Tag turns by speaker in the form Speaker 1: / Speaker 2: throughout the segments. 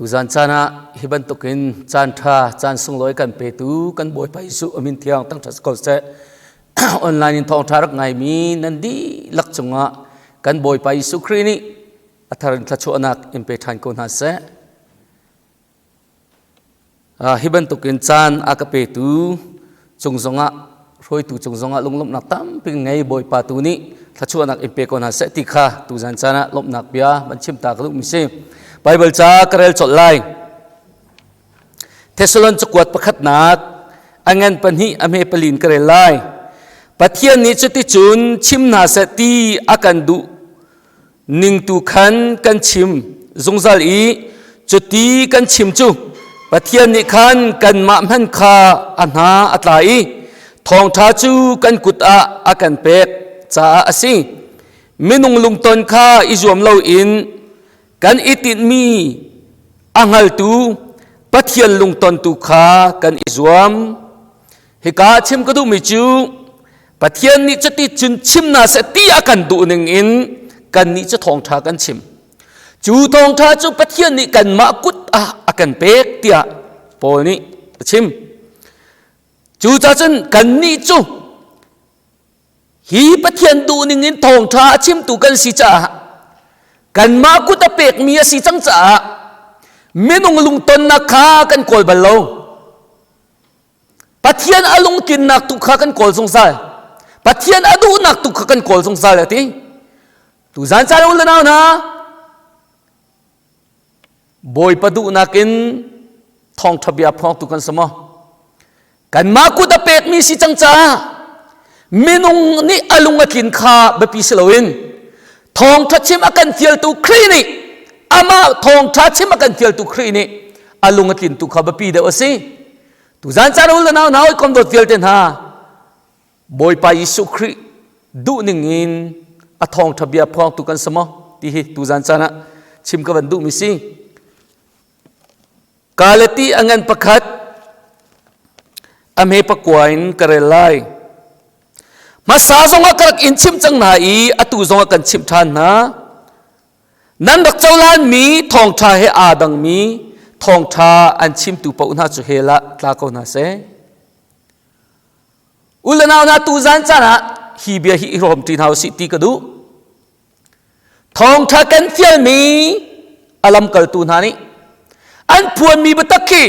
Speaker 1: Tuzan caan ah hi bantukin caan ṭha, caan sunglawi kan petu kan Bawipa Jesuh a min thiang thangṭhat ko seh. Online in thawngṭha rak ngaimi nan dihlak cungah kan Bawipa Jesuh Khrih nih a thar in thluachuahnak in pe ṭhan ko hna seh. Hi bantukin caan a ka petu cung zongah hruaitu cung zongah lunglawmhnak tampi ngei Bawipa tu nih thluachuahnak in pe ko hna seh ti kha tuzan caan ah lawmhnak bia van chim ta ka duhmi si. Bible ca ka rel colh lai. Thessalon cakuat pakhatnak a ngan pahnih a hme palin ka rel lai. Pathian nih cuticun chim hna seh ti a kan duh ning tu khan kan chim zungzal i cuti kan chim cu Pathian nih khan kanmah hmanh kha a hna a tla i thawngṭha cu kan kut ah a kan pek caah a si. Minung lungton kha i zuam loin kan i tinhmi a hngaltu Pathian lungton tu kha kan i zuam. Hika chim ka duhmi cu Pathian nih cuti cun chim hna seh ti a kan duh ning in kannih cu thawngṭha kan chim. Cu thawngṭha cu Pathian nih kanmah kut ah a kan pek tiah Paul nih a chim. Cucaah cun kannih cu hi Pathian duh ning in thawngṭha a chimtu kan si caah kanmah kut a pekmi a si cang caah minung lungtonnak kha kan kawl bal lo. Pathian a lungtlinnak tu kha kan kawl zungzal. Pathian a duhnak tu kha kan kawl zungzal a ti. Tuzan caan u le nau hna, Bawipa duhnak in thawngṭha bia phuangtu kan si maw? Kanmah kut a pekmi si cang caah minung nih a lung a tlin kha biapi si loin thawngṭha chim a kan fialtu Khrih nih amah thawngṭha chim a kan fialtu Khrih nih a lung a tlin tu kha biapi deuh a si. Tuzan caan u le nau hna hawikom dawt vialte hna Bawipa Jesuh Khrih duhning in a thawngṭha bia phuangtu kan si maw ti hi tuzan caan ah chim ka van duhmi si. Galati a ngan pakhat a hme pakua in ka rel lai. Hmasa zongah ka rak in chimh cang hna i atu zongah kan chimh ṭhan hna. Nan rak cohlanmi thawngṭha he aa dangmi thawngṭha an chimtu paoh hna cu hell ah tla ko hna seh. U le nau hna tuzan caan ah hi bia hi i hrawm ṭi hna usih ti ka duh. Thawngṭha kan fialmi a lamkaltu hna nih an phuanmi biatak khi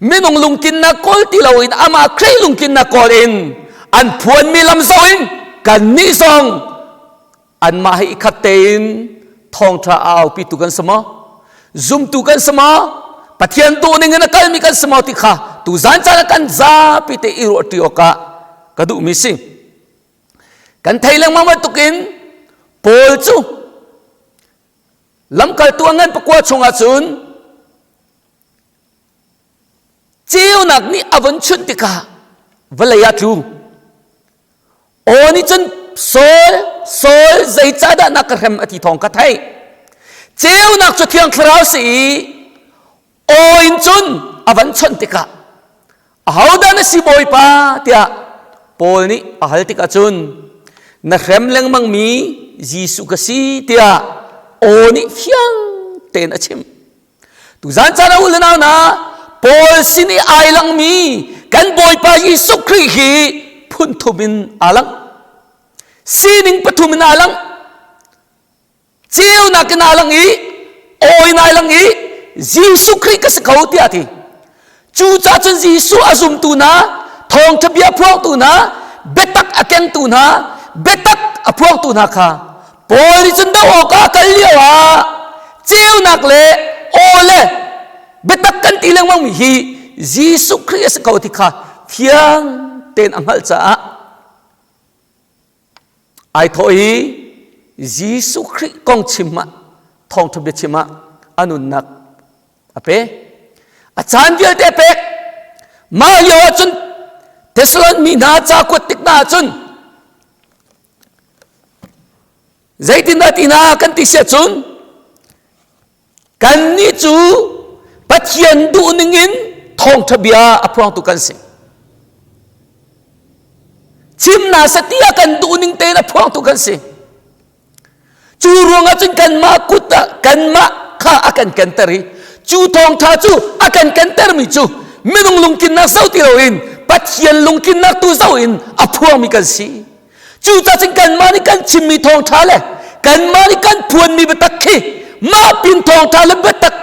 Speaker 1: minung lungtlinnak kawl ti loin amah Khrih lungtlinnak kawl in an phuanmi lam zoh in kannih zong anmah he i khat tein thawngṭha a aupitu kan si maw zumtu kan si maw Pathian duhning in a kalmi kan si maw ti kha tuzan caan ah kan zapi te i ruahṭi awkah ka duhmi si kan thei lengmang bantukin Paul cu lamkaltu a ngan pakua chungah cun ceunak nih a vun chunh tikah vawlei ah tlu Aw nih cun Saul, Saul, zeicahdah na ka hrem a ti thawng ka theih. Ceunak cu Thiang Thlarau si i aw in cun a van chawnh tikah ahodah na si Bawipa tiah Paul nih a hal tikah cun na hrem lengmangmi Jesuh ka si tiah aw nih fiang tein a chim. Tuzan caan ah u le nau hna Paul sin i ai langmi kan Bawipa Jesuh Khrih hi phun thum in aa lang. Sining pathum in aa lang. Ceunak in aa lang i aw in ai lang i Jesuh Khrih ka si ko tiah a ti. Cucaah cun Jesuh a zumtu hna, thawngṭha bia phuangtu hna, biatak a kengtu hna, biatak a phuangtu hna kha Paul nih cun doh awkah a kal lio ah ceunak le aw le biatak kan ti lengmangmi hi Jesuh Khrih a si ko ti kha fiang tein a hngalh caah ai thawh i Jesuh Khrih kong chim ah thawngṭha bia chim ah a nunnak a pe a caan vialte a pek mah lio ah cun Thessalon mi hna ca kuat tik hna ah cun zeitindah ti hna kan ti siah cun kannih cu Pathian duh ningin thawngṭha bia a phuangtu kan si chimna sati ah kan duh ning tein a phuangtu kan si cu ruangah cun kanmah kut ah kanmah kha a kan kenter i Cu thawngṭha cu a kan kentermi cu minung lungtlinnak zoh ti loin Pathian lungtlinnak tu zoh in a phuangmi kan si. Cucaah cun kanmah nih kan chimmi thawngṭha le kanmah nih kan phuanmi biatak khi mah pin thawngṭha le biatak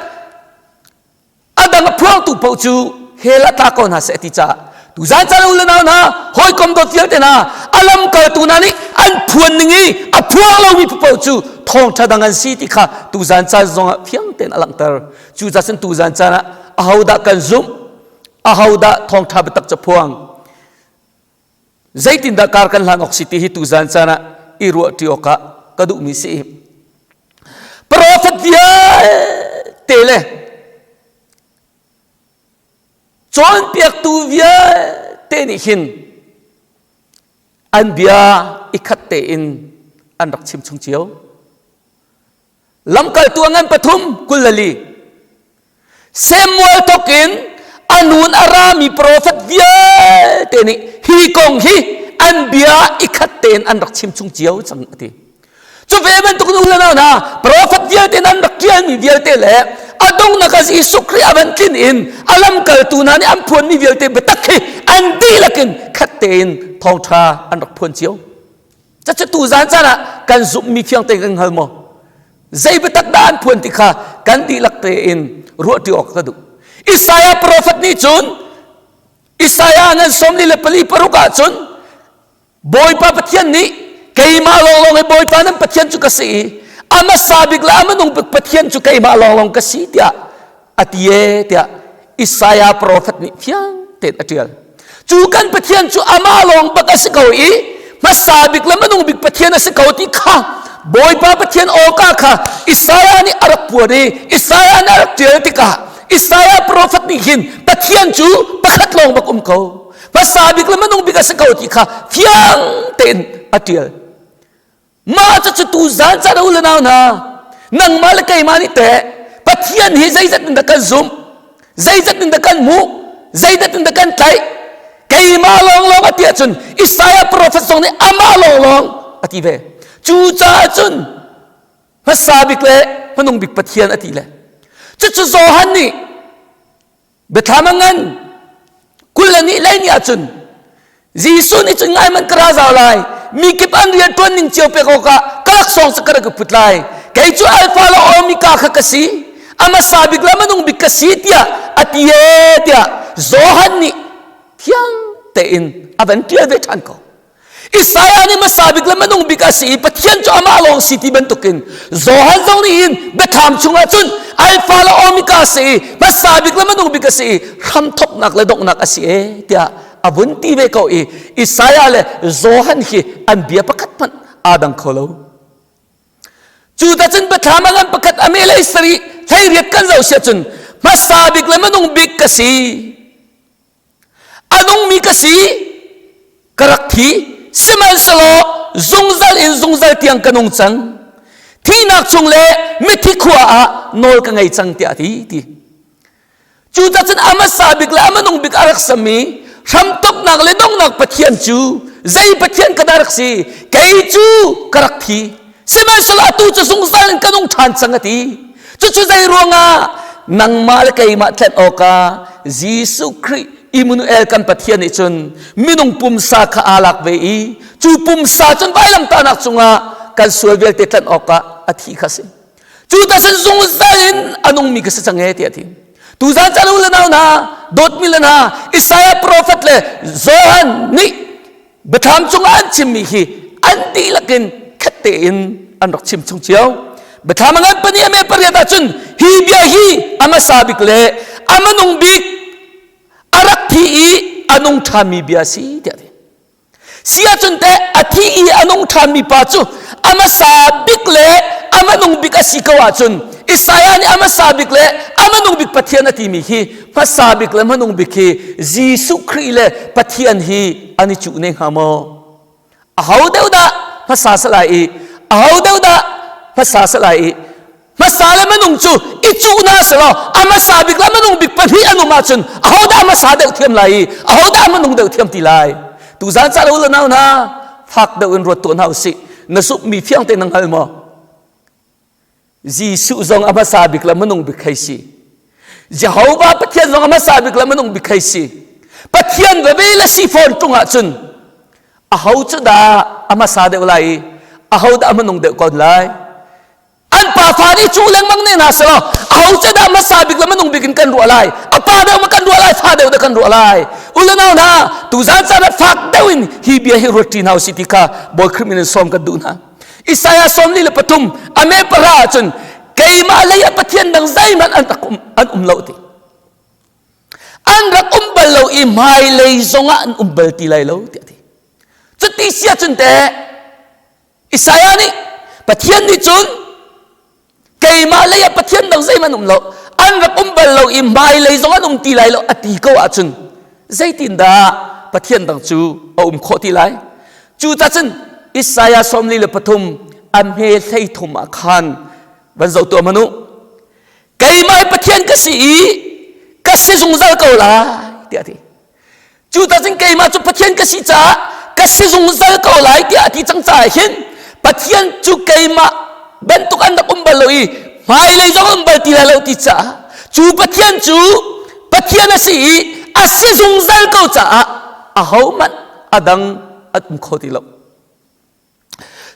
Speaker 1: a dang a phuangtu paoh cu hell ah tla ko hna seh ti caah tuzan caan u le nau hna hawikom dawt vialte hna a lamkaltu hna nih an phuan ning i a phuang lomi paoh cu thawngṭha dang an si ti kha tuzan caan zongah fiang tein a langhter. Cucaah cun tuzan caan ah ahodah kan zumh ahodah thawngṭha biatak cu phuang Zeitindah kar kan hlan awk si ti hi tuzan caan ah i ruahṭi awkah ka duhmi si. Profet vialte le cawnpiaktu vialte nih hin an bia i khat tein an rak chim chung cio. Lamkaltu a ngan pathum 24. Samuel thawk in a nun a rami profet vialte nih hi kong hi an bia i khat tein an rak chim chung cio cang a ti. Cu ve bantuk nu le nau hna profet vialte an rak ṭialmi vialte le a donghnak ah Jesuh Khrih a van tlin in a lamkaltu hna nih an phuanmi vialte biatak hi an dihlak in khat tein thawngṭha an rak phuan cio. Cucu tuzan caan ah kan zumhmi fiang tein kan hngal maw? Zei biatak dah an phuan ti kha kan dihlak tein ruahṭi awk ka duh. Isaiah profet nih cun Isaiah ngan 44 paruk ah cun Bawipa Pathian nih keimah lawnglawng hi Bawipa nan Pathian cu ka si i a hmasa bik le a hmanung bik Pathian cu keimah lawnglawng ka si tiah a ti e tiah Isaiah profet nih fiang tein a ṭial. Cu kan Pathian cu amah lawng bak a si ko i hmasa bik le hmanung bik Pathian a si ko ti kha Bawipa Pathian awka kha Isaiah nih a rak puan i Isaiah nih a rak ṭial tikah Isaiah profet nih hin Pathian cu pakhat lawng bak um ko hmasa bik le hmanung bik a si ko ti kha fiang tein a ṭial. Mah cucu tu zan caan u le nau hna nangmah le keimah nih teh Pathian hi zeizat in dah kan zumh zeizat in dah kan hmuh zeizat in dah kan tlaih keimah lawnglawng a ti ahcun Isaiah profet zong nih amah lawnglawng a ti ve cucaah cun hmasa bik le hmanung bik Pathian a ti le cucu Johan nih Biathlam a ngan 20 le nih lei ni ahcun Jesuh nih cun ngai man ka ra zau lai mi kip an rian ṭuan ning cio pek awkah ka laksawng cu ka rak i put lai kei cu Alpha le Omega kha ka si a hmasa bik le hmanung bik ka si tiah a ti ee tiah Johan nih thiang tein a van ṭial ve ṭhan ko Isaiah nih hmasa bik le hmanung bik a si i Pathian cu amah lawng si ti bantukin Johan zong nih hin biathlam chungah cun Alpha le Omega a si i hmasa bik le hmanung bik a si i hramthawknak le donghnak a si e tiah a vun ti ve ko i Isaiah le Johan hi an bia pakhat hmanh aa dang kho lo. Cu ta cun biathlam a ngan pakhat a me lei sarih hleiriat kan zoh siah cun hmasa bik le hmanung bik ka si A nungmi ka si, ka rak thi, sihmanhsehlaw zungzal in zungzal tiang ka nung cang. Thihnak chung le mithi khua ah nawl ka ngei cang tiah a ti ti. Cu cun a hmasa bik le a hmanung bik a rak sami hramtoknak le donghnak Pathian cu zei Pathian ka dah rak si kei cu ka rak thi sihmanhsehlaw atu cu zungzal in ka nung ṭhan cang a ti cucu zei ruangah nangmah le keimah tlenh awkah Jesuh Khrih Immanuel kan Pathian nih cun minung pumsa kha aa lak ve i cu pumsa cun vailamtahnak cungah kan sual vialte tlanh awkah a thi kha si cu ta cun zungzal in a nungmi ka si cang e tiah a ti tuzan caan u le nau hna dawtmi le hna Isaiah profet le Johan nih Biathlam cungah an chimmi hi an dihlak in khat tein an rak chim chung cio. Biathlam a ngan pahnih a me pariat ahcun hi bia hi a hmasa bik le a hmanung bik a rak thi i a nung ṭhanmi bia a si tiah a ti. Si ahcun teh a thi i a nung ṭhanmi pa cu a hmasa bik le a hmanung bik a si ko ahcun Isaiah nih a hmasa bik le a hmanung bik Pathian a timi hi hmasa bik le hmanung bik hi Jesuh Khrih le Pathian hi an i cuh ne hnga maw? Aho deuh dah hmasa sa lai i aho deuh dah hmasa sa lai i hmasa le hmanung cu i cuh hna selaw a hmasa bik le hmanung bik pahnih an um ahcun aho dah hmasa deuh thiam lai i aho dah hmanung deuh thiam ti lai tuzan ca lo le nau hna fak deuh in ruat tuah hna usih na zumhmi fiang tein na hngal maw Jesuh zong a hmasa bik le hmanung bik hei si. Jehovah Pathian zong a hmasa bik le minung bik hei si. Pathian veve le si fawn ṭung ahcun aho cu dah a hmasa deuh lai i aho dah a hmanung deuh kon lai? An pa fa nih cu lengmang ne hna selaw aho cu dah hmasa bik le minung bik in kan ruah lai? A pa deuh ma kan ruah lai, fa deuh dah kan ruah lai? U le nau hna, tuzan caan ah fak deuh in hi bia hi ruat ṭi hna usih ti kha Bawi Khrih min in sawm kan duh hna. Isaiah 43 a me para ahcun keimah lei ah Pathian dang zeihmanh an rak um, an um lo ti. An rak um bal lo i hmailei zongah an um bal ti lai lo tiah ti. Cuti si ahcun teh Isaiah nih Pathian nih cun keimah lei ah Pathian dang zeihmanh um lo an rak um bal lo i hmailei zong an um ti lai lo a ti ko ahcun zeitindah Pathian dang cu a um khawh ti lai cu cun Isaiah 43 a hme 13 ah khan van zoh tuah hmanh u keimah hi Pathian ka si i ka si zungzal ko lai tiah a ti Cu cun keimah cu Pathian ka si caah ka si zungzal ko lai tiah a ti cang caah hin Pathian cu keimah bantuk an rak um bal lo i hmailei zong um bal ti lai lo ti caah cu Pathian cu Pathian a si i a si zungzal ko caah ahohmanh a dang an um kho ti lo.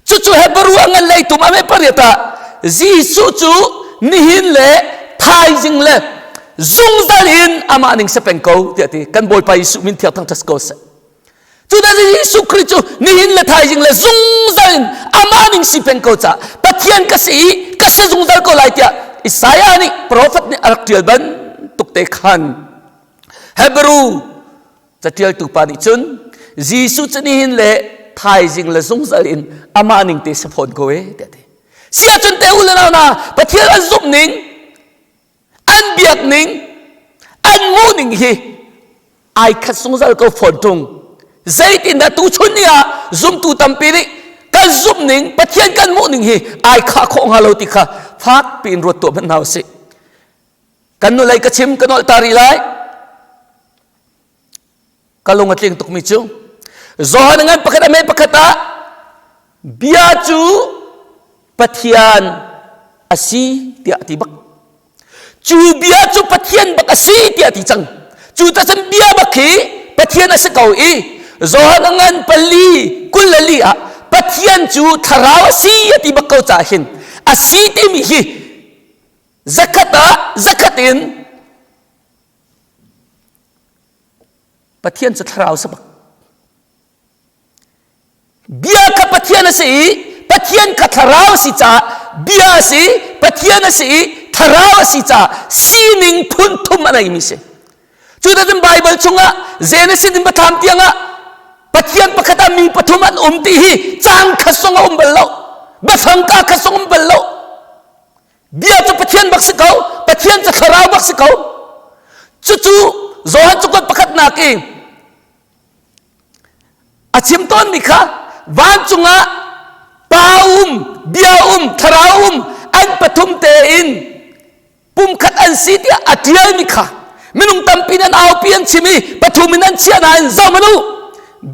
Speaker 1: Cucu Hebrew a ngan lei tum ame pariat ah Jesuh cu nihin le thaizing le zungzal in amah ning si peng ko tiah ti kan Bawipa Jesuh min thiang thangṭhat ko seh. Cu da Jesuh Khrih cu nihin le thaizing le zungzal in amah ning si peng ko caah Pathian ka si i ka si zungzal ko lai tiah Isaiah nih profet nih a rak ṭial bantuk te khan Hebrew Catialtu pa nih cun Jesuh cu nihin le thaizing le zungzal in amah ning te si fawn ko e tiah ti. Si ahcun te u le nau na Pathian an zumh ning, an biak ning, an hmuh ning hi ai khat zungzal ko fawn ṭung. Zeitindah tuchun ni ah zumtu tampi nih kan zumh ning, Pathian kan hmuh ning hi ai khah khawh hnga lo ti kha fak piin ruat tuah hmanh hna usih. Kan nulei ka chim ka nolh ta rih lai. Ka lung a tling tukmi cu Johan ngan pakhat a mei pakhat ah bia cu Pathian a si tiah a ti bak. Cu bia cu Pathian bak a si tiah a ti cang. Cu cun bia bak hi Pathian a si ko i Johan a ngan pali 24 ah Pathian cu thlarau a si a ti bak ko caah hin a si timi hi zakhat ah zakhat in Pathian cu thlarau si bak. Bia kha Pathian a si i Pathian kha thlarau a si caah bia a si Pathian a si i thlarau a si caah sining phun thum a neimi si. Cu cun Bible chungah Genesis in Biathlam tiangah Pathian pakhat ah mi pathum an um ti hi cang khat zong a um bal lo. Biafang ka khat zong um bal lo. Bia cu Pathian bak si ko, Pathian cu thlarau bak si ko. Cucu Johan cakuat pakhatnak i a chim tawnmi kha vancung ah pa um, bia um, thlarau um, an pathum tein pumkhat an si tiah a ṭialmi kha minung tampi in an aupi an chim i pathum in an chiah nain zohmanh u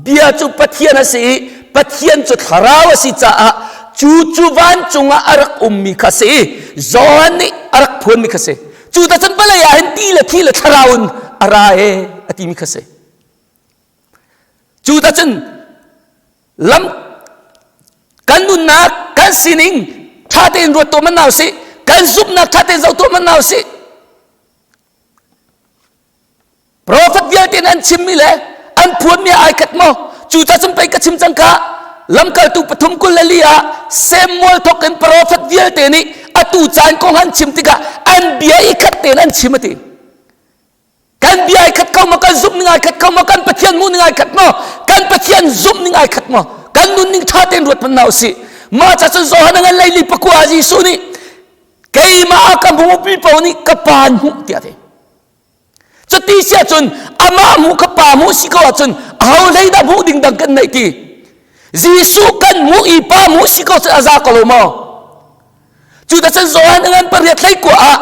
Speaker 1: bia cu Pathian a si i Pathian cu thlarau a si caah cu cu vancung ah a rak ummi kha si i Johan nih a rak phuanmi kha si cu ta cun vawlei ah hin ti le thi le thlarau in a ra e a timi kha si cu ta cun lam kan nunnak kan sining ṭha tein ruat tuah man nau si kan zumhnak ṭha tein zoh tuah man nau si Profet vialte nih an chimmi le an phuanmi ai khat maw? Cu ca cun pei ka chim cang ka lamkaltu pathum 24 ah Samuel thawk in profet vialte nih atu caan kong an chim tikah an bia i khat tein an chim a ti. Kan bia ai khat ko maw? Kan zumh ning ai khat ko maw? Kan Pathian hmuh ning ai khat maw? Kan Pathian zumh ning ai khat maw? Kan nun ning ṭha tein ruat hmanh hna usih. Mah ca cun Johan a ngan lei li pakua Jesuh nih keimah a ka hmupi paoh nih ka pa an hmuh tiah a ti. Cuti si ahcun amah hmuh kha pa hmuh si ko ahcun aho hlei dah hmuh ding dang kan neih ti? Jesuh kan hmuh i pa hmuh si ko cun a za ko lo maw? Cu ta cun Johan ngan pariat hlei kua ah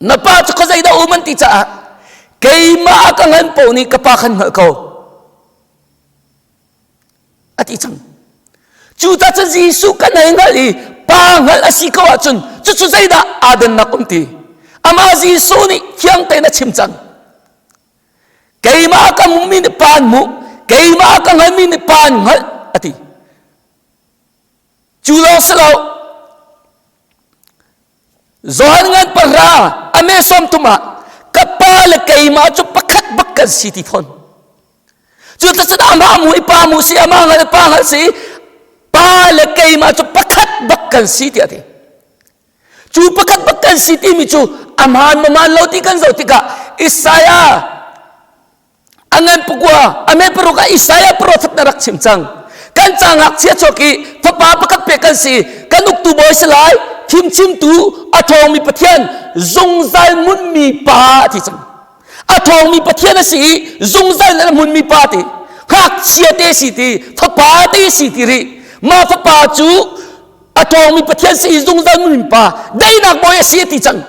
Speaker 1: na pa cu khuazei dah um an ti caah keimah a ka ngan paoh nih ka pa khan hngalh ko. A ti cang. Cu ta cun Jesuh kan hei hngalh i pa hngalh a si ko ahcun cucu zeidah aa dannak um ti? Amah Jesuh nih thiang tein a chim cang. Keimah ka hmuhmi nih pa an hmuh, keimah ka hngalhmi nih pa an hngalh a ti. Cu lawng si lo, Johan ngan pahra a me 30 ah ka pa le keimah cu pakhat bak kan si ti fawn. Cu cun amah mu i pa mu si amah hngal i pa hngal si pa le keimah cu pakhat bak kan si tiah ti. Cu pakhat bak kan si timi cu a hmaan maman lo ti kan zoh tikah Isaiah a ngan pakua a me paruk ah Isaiah prophet na rak chim cang. Kan ca ngakchia chuak i fapa pakhat pek kan si kan uktu bawi si lai thimchimtu a ṭhawngmi Pathian zungzal munmi pa a ti cang. A ṭhawngmi Pathian a si i zungzal in a hmunmi pa ti ngakchia te si ti fapa te si ti rih mah fapa cu a ṭhawngmi Pathian si i zungzal min pa daihnak bawi a si a ti cang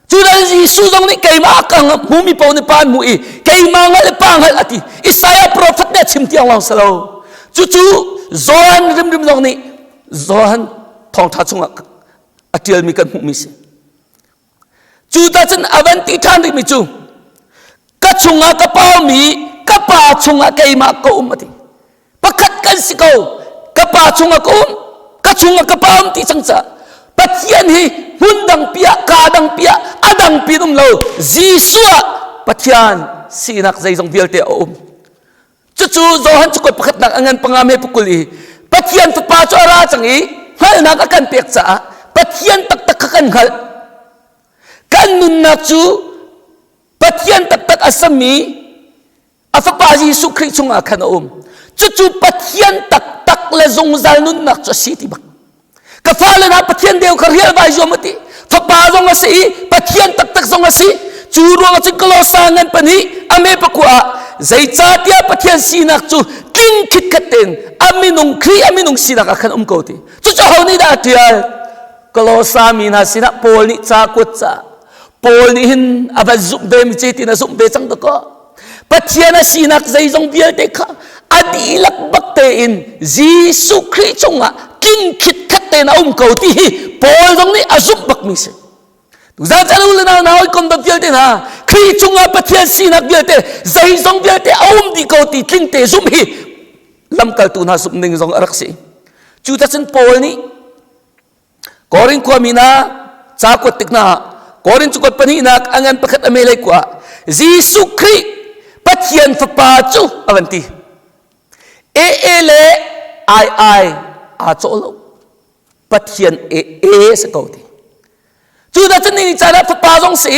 Speaker 1: cu dan Jesuh zong nih keimah ka hmumi paoh nih pa an hmuh i keimah hngalh le pa hngalh a ti Isaiah prophet nih a chim tiang lawng si lo cucu Johan rimrim zong nih Johan thawngṭha chungah a ṭialmi kan hmuhmi si cu ta cun a van ti ṭhan rihmi cu ka chungah ka paumi ka pa chungah keimah ka um a ti pakhat kan si ko ka pa chungah ka um ka chungah ka pa um ti cang ca Pathian hi hmun dang piah ka dang piah a dang pin um lo Jesuh ah Pathian sinak zeizong vialte a um cucu Johan cakuat pakhatnak a ngan panga me pakul i Pathian fapa cu a ra cang i hngalhnak a kan pek caah Pathian taktak kha kan hngalh kan nunnak cu Pathian taktak a sami a fapa Jesuh Khrih chungah khan a um cucu Pathian taktak le zungzal nunnak cu a si ti bak ka fale hna Pathian deu kha rial vai zuam a ti fapa zong a si i Pathian taktak zong a si cu ruang ah cun Kolosa ngan pahnih a me pakua ah zeicahtiah Pathian sinak cu tling khitkhat tein a minung Khrih a minung sinak ah khan um ko ti cucu ho nih dah a ṭial Kolosa mi hna sinah Paul nih ca kuat ca Paul nih hin a van zumh ve mi ce tin a zumh ve cang dakaw Pathian a sinak zeizong vialte kha a dihlak bak tein Jesuh Khrih cungah tling khitkhat tein a um ko ti hi Paul zong nih a zumh bakmi si. Tuzaan caan u le nau hna hawikom dang vialte hna Khrih cungah Pathian sinak vialte zeizong vialte a um dih ko ti tling te zumh hi lamkaltu hna zumh ning zong a rak si. Cu cun Paul nih Korin khuami hna ca kuat tik hna Korin cu kuat pahnihnak a ngan pakhat a melei kua Jesuh Khrih Pathian fapa cu a van ti. E e le ai ai aa cawh lo. Pathian e e si ko ti. Cu dah cun ni caan ah fapa zong si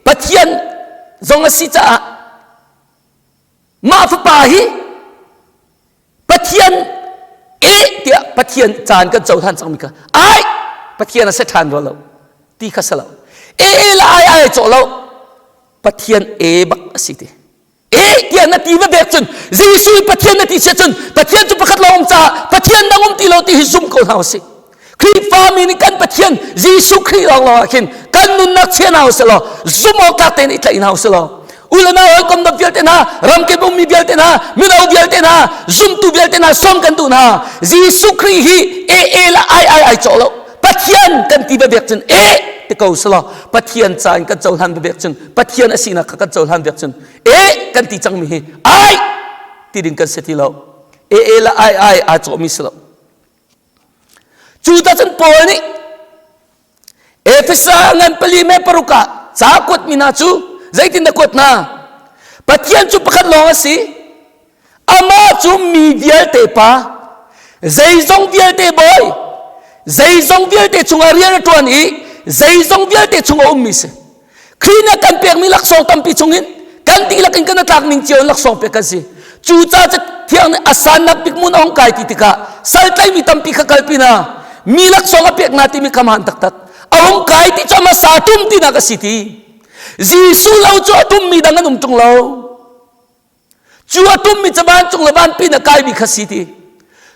Speaker 1: Pathian zong a si caah mah fapa hi Pathian e tiah Pathian caan kan cohlan cangmi kha ai Pathian a si ṭhan rua lo ti kha si lo e e le ai ai cawh lo Pathian e bak a si ti e tiah na ti va bek cun Jesuh i Pathian na ti sia cun Pathian cu pakhat lawng um caah Pathian dang um ti lo ti hi zum ko hna usih Khrihfami nih kan Pathian Jesuh Khrih lawnglawng ah khin kan nunnak chia hna usih law zumh awk tlak tein i tlaih hna usih law u le nau hawikom dang vialte hna ramkip ummi vialte hna mino vialte hna zumtu vialte hna sawm kan duh hna Jesuh Khrih hi e e le ai ai ai cawh lo Pathian kan ti bek cun e ti ko selaw Pathian ca in kan cohlan bek cun Pathian a sinak kha kan cohlan bek cun e kan ti cangmi hi ai ti ding kan si ti lo e e le ai ai aa cawhmi si lo Cu ta cun Paul nih Efesa ngan pali me paruk ah ca kuatmi hna cu zeitin dah kuat hna? Pathian cu pakhat lawng a si. Amah cu mi vialte pa, zeizong vialte bawi, zeizong vialte chungah rian a ṭuan i zeizong vialte chungah ummi si. Khrih nih a kan pekmi laksawng tampi chungin kan dihlak in kan tlak ning cio in laksawng pek kan si. Cu ca thiang nih a sannak bik mun a hung kai ti tikah sal tlaimi tampi kha kalpi hna mi laksawng a pek hna timi kha hmaan taktak. A hung kai ti cu a hmasa tum tinak a si ti. Jesuh lo cu a tummi dang an um ṭung lo. Cu a tummi cu vancung le vanpi na kaimi kha si ti.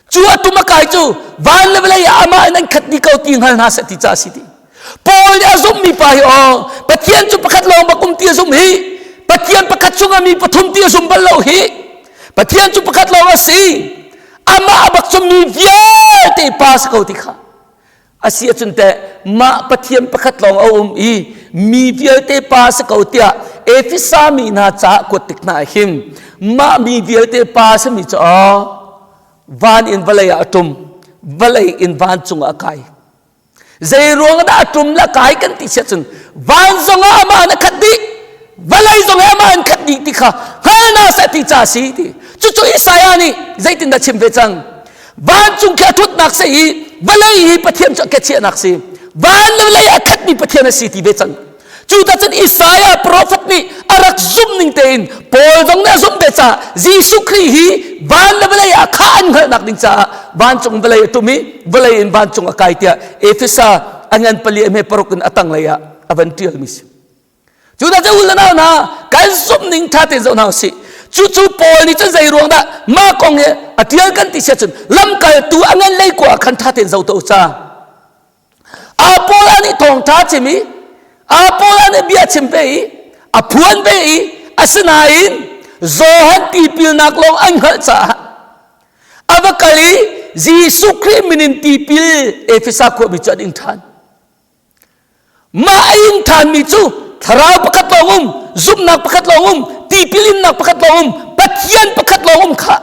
Speaker 1: Cu a tum a kai cu van le vawlei ah amah in an khat dih ko ti hngal hna seh ti ca si ti. Paul nih a zumhmi pa hi aw Pathian cu pakhat lawng bak um ti a zumh hi Pathian pakhat chungah mi pathum ti a zum bal lo hi Pathian cu pakhat lawng a si amah bak cu mi vialte pa si ko ti kha A si ahcun teh mah Pathian pakhat lawng a um i mi vialte pa si ko tiah Efesa mi hna caah kuat tik hna ah hin mah mi vialte pa simi cu aw van in vawlei ah a ṭum vawlei in vancung ah a kai zei ruang dah a ṭum le kai kan ti siah cun van zong ah amah in a khat dih vawlei zong ah amah in khat dih ti kha hngal hna seh ti ca si ti cucu Isaiah nih zeitindah chim ve cang vancung khi a ṭhutnak si i vawlei hi Pathian cu a kechiahnak si van le vawlei a khatmi Pathian a si ti ve cang Cu cun Isaiah profet nih a rak zumh ning tein Paul zong nih a zumh ve caah Jesuh Khrih hi van le vawlei ah kha an hngalhnak ding caah vancung vawlei a tum i vawlei in vancung a kai tiah Efesa a ngan pali a hme paruk in a tanglei ah a van ṭialmi si. Cu dah u le nau hna kan zumh ning ṭha tein zoh hna usih. Cucu Paul nih cun zei ruang dah mah kong hi a ṭial kan ti siah cun lamkaltu a ngan lei kua khan ṭha tein zoh tuah u ca. Apollo nih thawngṭha chim i Apollo nih bia chim ve i a phuan ve i asinain Johan tipilnak lawng an hngalh caah a va kal i Jesuh Khrih min in tipil Efesa khuami cu an ing ṭhan. Mah a ing ṭhanmi cu thlarau pakhat lawng um, zumhnak pakhat lawng um, tipil innak pakhat lawng um, Pathian pakhat lawng um kha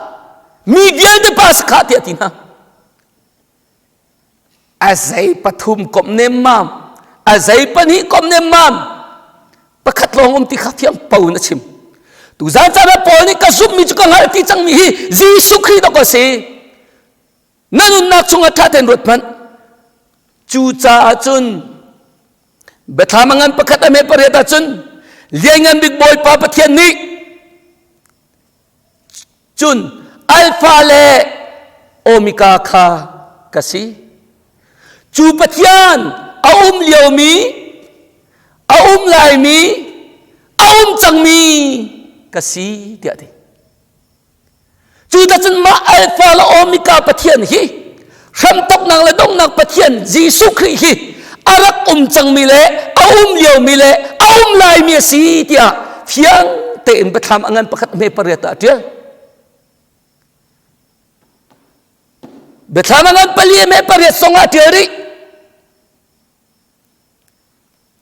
Speaker 1: mi vialte pa si kha tiah ti hna. A zei pathum komh nemmam a zei pahnih komh nemmam pakhat lawng um ti kha fiang po in a chim tuzan caan ah Paul nih ka zumhmi cu ka hngalh ti cangmi hi Jesuh Khrih dok a si na nunnak chungah ṭha tein ruat hmanh cucaah cun biathlam a ngan pakhat a me pariat ahcun lianngan bik Bawipa Pathian nih Cun Alpha le Omega kha ka si. Cu Pathian a um liomi, a um laimi, a um cangmi ka si tiah a ti. Cu cun mah Alpha le Omega Pathian hi hramthoknak le donghnak Pathian Jesuh Khrih hi a rak um cangmi le a um liomi le a um laimi a si tiah fiang tein biathlam a ngan pakhat hme pariat ah a ṭial. Biathlam a ngan pali hme pariat song ah a ṭial rih.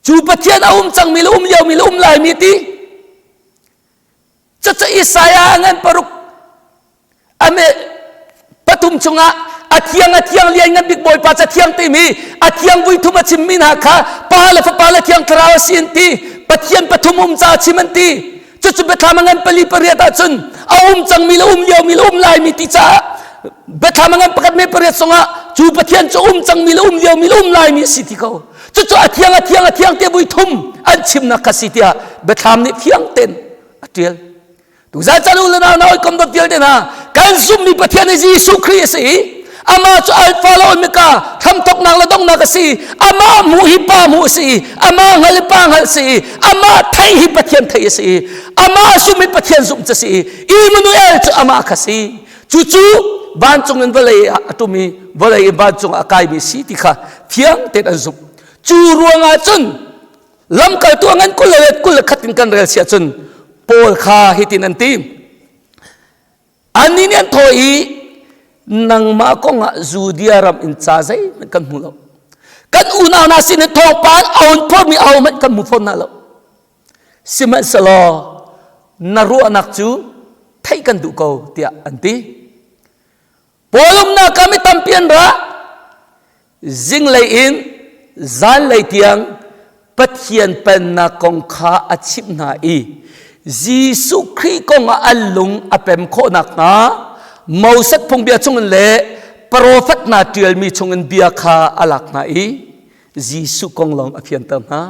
Speaker 1: Cu Pathian a um cangmi le um liomi le um laimi ti Cucu Isaiah a ngan paruk ame pathum chungah a thiang a thiang lian ngan bik bawipa ca thiang timi a thiang vui thum a chimmi hna kha pa le fapa le thiang thlarau a si an ti pathian pathum um ca a chim an ti cucu biathlam a ngan pali pariat ahcun a um cangmi le um liomi le um laimi ti caah biathlam a ngan pakhat me pariat songah cu pathian cu um cangmi le um liomi le um laimi a si ti ko cucu a thiang a thiang a thiang te vui thum an chimnak kha si tiah biathlam nih fiang ten a ṭial tuzan chan u le nau nau kom dot vialte hna kan zummi Pathian hi Jesuh Khrih a si i amah cu Alpha le Omega hramthoknak le donghnak a si amah hmuh hi pa hmuh a si i amah hngal hi pa hngalh a si i amah theih hi Pathian theih a si i amah zumh hi Pathian zumh cu a si i Immanuel cu amah kha si cucu vancung in vawlei ah a ṭum i vawlei in vancung ah a kaimi si ti kha fiang tein an zumh cu ruangah cun lamkaltu a ngan 21 21 in kan rel siah cun Paul kha hitin an ti annih nih an thaw i nangmah kongah Judea ram in ca zeihmanh kan hmu lo kan unau hna sin in thawngpang a hun phormi ahohmanh kan hmu fawn hna lo sihmanhsehlaw na ruahnak cu theih kan duh ko tiah an ti Paul umnak ah mi tampi an ra. Zinglei in zanlei tiang Pathian pennak kong kha a chimh hna i Jesuh Khrih kong ah an lung a pem khawh nakhnga Moses phungbia chungin le profet hna ṭialmi chungin bia kha a lak hna i Jesuh kong lawng a fianter hna.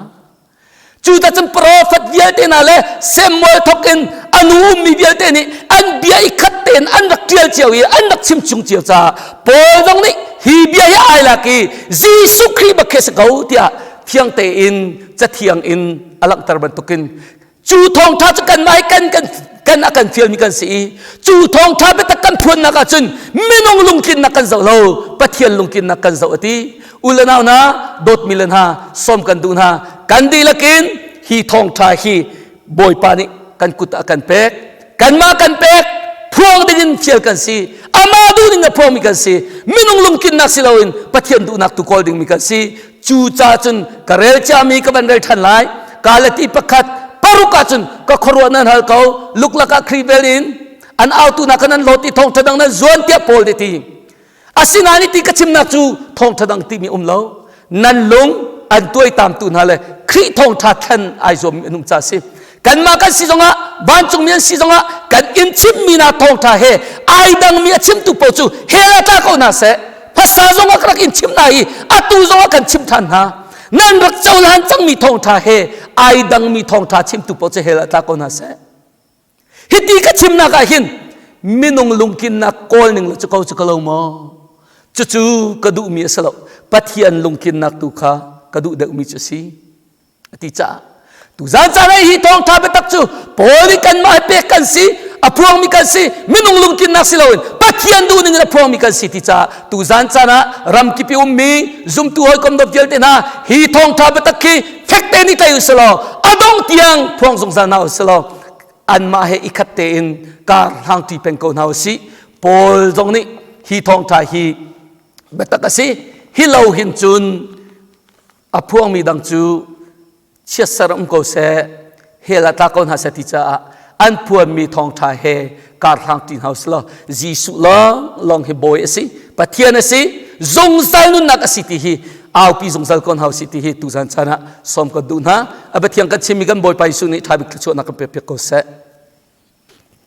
Speaker 1: Cuta cun profet vialte hna le Samuel thawk in a nu ummi vialte nih an bia i khat tein an rak ṭial cio i an rak chim chung cio caah Paul zong nih hi bia hi ai lak i Jesuh Khrih bak khi a si ko tiah thiang tein cathiang in a langhter bantukin cu thawngṭha cu kanmah hi kan kan kan a kan fialmi kan si i cu thawngṭha biatak kan phuannak ahcun minung lungtlinnak kan zoh lo Pathian lungtlinnak kan zoh a ti U le nau hna dawtmi le hna sawm kan duh hna kan dihlak in hi thawngṭha hi Bawipa nih kan kut ah kan pek kanmah kan pek phuang dingin fial kan si amah. duhning a phuangmi kan si. Minung lungtlinnak si loin Pathian duhnak tu kawl dingmi kan si. Cu ca cun ka rel ciami ka van rel ṭhan lai. Galati pakhat paruk ah cun ka khuaruah nan hal ko. Luklak ah Khrih vel in an autu nak kan an lawt i thawngṭha dang nan zuan tiah Paul nih ti. Asinain ti ka chimnak cu thawngṭha dang timi um lo. Nan lung an tuaitamtu hna le Khrih thawngṭha thlen ai zuammi an um ca si. Kanmah kan si zongah vancungmi an si zongah kan in chimmi hna thawngṭha he ai dangmi a chimtu paoh cu hell ah tla ko hna seh. Hmasa zongah ka rak in chim hna i atu zongah kan chim ṭhan hna. Nan rak cohlan cangmi thawngṭha he ai dangmi thawngṭha chimtu paoh cu hell ah tla ko hna seh. Hiti ka chimnak ah hin minung lungtlinnak kawl ning le cu ko cu ka lo maw? Cucu ka duhmi a si lo. Pathian lungtlinnak tu kha ka duh deuhmi cu a si. A ti caah tuzan caan ah hi thawngṭha biatak cu Paul nih kanmah hi pek kan si, a phuangmi kan si, minung lungtlinnak si loin Pathian duhning in a phuangmi kan si ti caah tuzan caan ah ramkip i ummi zumtu hawikom dawt vialte hna hi thawngṭha biatak khi fek tein i tlai u sih law a dong tiang phuang zungzal hna u sih law anmah he i khat tein kar hlangṭi peng ko hna u sih. Paul zong nih hi thawngṭha hi biatak a si. Hi lo hin cun a phuangmi dang cu chiatser um ko seh, hell ah tla ko hna seh ti caah an phuanmi thawngṭha he kar hlangṭi hna u sih law Jesuh lawng lawng hi bawi a si, Pathian a si, zungzal nunnak a si ti hi aupi zungzal ko hna u sih ti hi tuzan caan ah sawm kan duh hna. A Pathian kan chimmi kan Bawipa Jesuh nih ṭha bik thluachuahnak kan pek piak ko seh.